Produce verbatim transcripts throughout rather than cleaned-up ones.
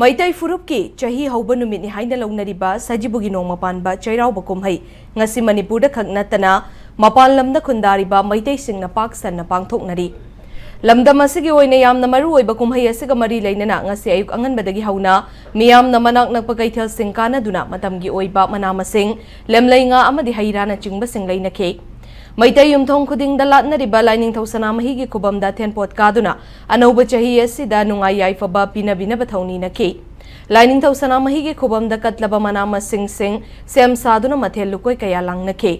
ꯃꯩꯇꯩ ꯐꯨꯔꯨꯞꯀꯤ ꯆꯍꯤ ꯍꯧꯕ ꯅꯨꯃꯤꯠꯅꯤ ꯍꯥꯏꯅ ꯂꯧꯅꯔꯤꯕ ꯁꯖꯤꯕꯨꯒꯤ ꯅꯣꯡꯃ ꯄꯥꯟꯕ ꯆꯩꯔꯥꯎꯕ ꯀꯨꯝꯍꯩ ꯉꯁꯤ ꯃꯅꯤꯄꯨꯔꯗ ꯈꯛ ꯅꯠꯇꯅ ꯃꯄꯥꯟ ꯂꯝꯗ ꯈꯨꯟꯗꯥꯔꯤꯕ ꯃꯩꯇꯩꯁꯤꯡꯅ ꯄꯥꯛ ꯁꯟꯅ ꯄꯥꯡꯊꯣꯛꯅꯔꯤ꯫ ꯂꯝꯗꯝ ꯑꯁꯤꯒꯤ ꯑꯣꯏꯅ ꯌꯥꯝꯅ ꯃꯔꯨ ꯑꯣꯏꯕ ꯀꯨꯝꯍꯩ ꯑꯁꯤꯒ ꯃꯔꯤ ꯂꯩꯅꯅ ꯉꯁꯤ ꯑꯌꯨꯛ ꯑꯉꯟꯕꯗꯒꯤ ꯍꯧꯅ ꯃꯤꯌꯥꯝꯅ ꯃꯅꯥꯛ ꯅꯛꯄ ꯀꯩꯊꯦꯜꯁꯤꯡ ꯀꯥꯟꯅꯗꯨꯅ ꯃꯇꯝꯒꯤ ꯑꯣꯏꯕ ꯃꯅꯥ ꯃꯁꯤꯡ, ꯂꯦꯝꯂꯩ ꯉꯥ ꯑꯃꯗꯤ ꯍꯩ ꯔꯥꯅꯆꯤꯡꯕꯁꯤꯡ ꯂꯩꯅꯈꯤ꯫ ꯃꯩꯇꯩ ꯌꯨꯝꯊꯣꯡ ꯈꯨꯗꯤꯡꯗ ꯂꯥꯠꯅꯔꯤꯕ ꯂꯥꯏꯅꯤꯡꯊꯧ ꯁꯅꯥꯃꯍꯤꯒꯤ ꯈꯨꯕꯝꯗ ꯊꯦꯟꯄꯣꯠ ꯀꯥꯗꯨꯅ ꯑꯅꯧꯕ ꯆꯍꯤ ꯑꯁꯤꯗ ꯅꯨꯡꯉꯥꯏ ꯌꯥꯏꯐꯕ ꯄꯤꯅꯕꯤꯅꯕ ꯊꯧꯅꯤꯅꯈꯤ꯫ ꯂꯥꯏꯅꯤꯡꯊꯧ ꯁꯅꯥꯃꯍꯤꯒꯤ ꯈꯨꯕꯝꯗ ꯀꯠꯂꯕ ꯃꯅꯥ ꯃꯁꯤꯡꯁꯤꯡ ꯁꯦꯝ ꯁꯥꯗꯨꯅ ꯃꯊꯦꯜ ꯂꯨꯀꯣꯏ ꯀꯌꯥ ꯂꯥꯡꯅꯈꯤ꯫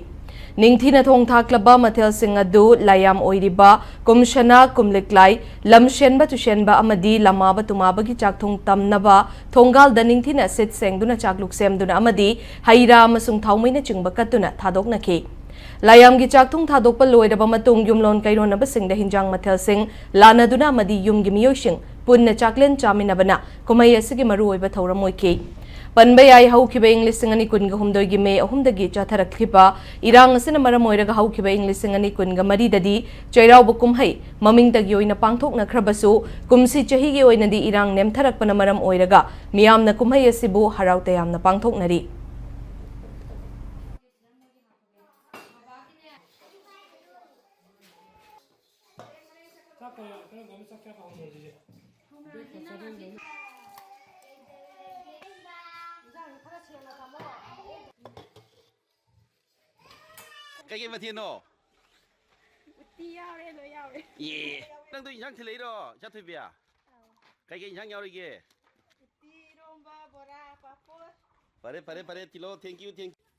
ꯅꯤꯡꯊꯤꯅ ꯊꯣꯡ ꯊꯥꯛꯂꯕ ꯃꯊꯦꯜꯁꯤꯡ ꯑꯗꯨ ꯂꯥꯏꯌꯥꯝ ꯑꯣꯏꯔꯤꯕ ꯀꯨꯝꯁꯅꯥ, ꯀꯨꯝꯂꯤꯛꯂꯥꯏ, ꯂꯝꯁꯦꯟꯕ ꯇꯨꯁꯦꯟꯕ ꯑꯃꯗꯤ ꯂꯃꯥꯕ ꯇꯨꯃꯥꯕꯒꯤ ꯆꯥꯛꯊꯨꯡ ꯇꯝꯅꯕ ꯊꯣꯡꯒꯥꯜꯗ ꯅꯤꯡꯊꯤꯅ ꯁꯤꯠ ꯁꯦꯡꯗꯨꯅ ꯆꯥꯛꯂꯨꯛ ꯁꯦꯝꯗꯨꯅ ꯑꯃꯗꯤ ꯍꯩ ꯔꯥ ꯑꯃꯁꯨꯡ ꯊꯥꯎꯃꯩꯅꯆꯤꯡꯕ ꯀꯠꯇꯨꯅ ꯊꯥꯗꯣꯛꯅꯈꯤ꯫ ꯂꯥꯏꯌꯥꯝꯒꯤ ꯆꯥꯛꯊꯨꯡ ꯊꯥꯗꯣꯛꯄ ꯂꯣꯏꯔꯕ ꯃꯇꯨꯡ ꯌꯨꯝꯂꯣꯟ ꯀꯩꯔꯣꯟꯅꯕꯁꯤꯡꯗ ꯍꯤꯟꯖꯥꯡ ꯃꯊꯦꯜꯁꯤꯡ ꯂꯥꯟꯅꯗꯨꯅ ꯑꯃꯗꯤ ꯌꯨꯝꯒꯤ ꯃꯤꯑꯣꯏꯁꯤꯡ ꯄꯨꯟꯅ ꯆꯥꯛꯂꯦꯟ ꯆꯥꯃꯤꯟꯅꯕꯅ ꯀꯨꯝꯍꯩ ꯑꯁꯤꯒꯤ ꯃꯔꯨꯑꯣꯏꯕ ꯊꯧꯔꯝ ꯑꯣꯏꯈꯤ꯫ ꯄꯟꯕ ꯌꯥꯏ, ꯍꯧꯈꯤꯕ ꯏꯪ ꯂꯤꯁꯤꯡ ꯑꯅꯤ ꯀꯨꯟꯒ ꯍꯨꯝꯗꯣꯏꯒꯤ ꯃꯦ ꯑꯍꯨꯝꯗꯒꯤ ꯆꯠꯊꯔꯛꯂꯤꯕ ꯏꯔꯥꯡ ꯑꯁꯤꯅ ꯃꯔꯝ ꯑꯣꯏꯔꯒ ꯍꯧꯈꯤꯕ ꯏꯪ ꯂꯤꯁꯤꯡ ꯑꯅꯤ ꯀꯨꯟꯒ ꯃꯔꯤꯗꯗꯤ ꯆꯩꯔꯥꯎꯕ ꯀꯨꯝꯍꯩ ꯃꯃꯤꯡꯇꯒꯤ ꯑꯣꯏꯅ ꯄꯥꯡꯊꯣꯛꯅꯈ꯭ꯔꯕꯁꯨ, ꯀꯨꯝꯁꯤ ꯆꯍꯤꯒꯤ ꯑꯣꯏꯅꯗꯤ ꯏꯔꯥꯡ ꯅꯦꯝꯊꯔꯛꯄꯅ ꯃꯔꯝ ꯑꯣꯏꯔꯒ ꯃꯤꯌꯥꯝꯅ ꯀꯨꯝꯍꯩ ꯑꯁꯤꯕꯨ ꯍꯔꯥꯎ ꯇꯌꯥꯝꯅ ꯄꯥꯡꯊꯣꯛꯅꯔꯤ꯫ ꯀꯩꯀꯩ ꯃꯊꯦꯜꯅꯣ? ꯎꯇꯤ ꯌꯥꯎꯔꯦ, ꯂꯣꯏ ꯌꯥꯎꯔꯦ꯫ ꯌꯦ꯫ ꯅꯪꯗꯣ ꯏꯟꯁꯥꯡ ꯊꯤꯜꯂꯛꯏꯔꯣ, ꯏꯆꯥ ꯊꯣꯏꯕꯤ? ꯑꯧ꯫ ꯀꯩꯀꯩ ꯏꯟꯁꯥꯡ ꯌꯥꯎꯔꯤꯒꯦ? ꯎꯇꯤ, ꯏꯔꯣꯝꯕ, ꯕꯣꯔꯥ, ꯄꯥꯐꯣꯔ꯫ ꯐꯔꯦ, ꯐꯔꯦ, ꯐꯔꯦ, ꯊꯤꯜꯂꯣ꯫ Thank you, thank you꯫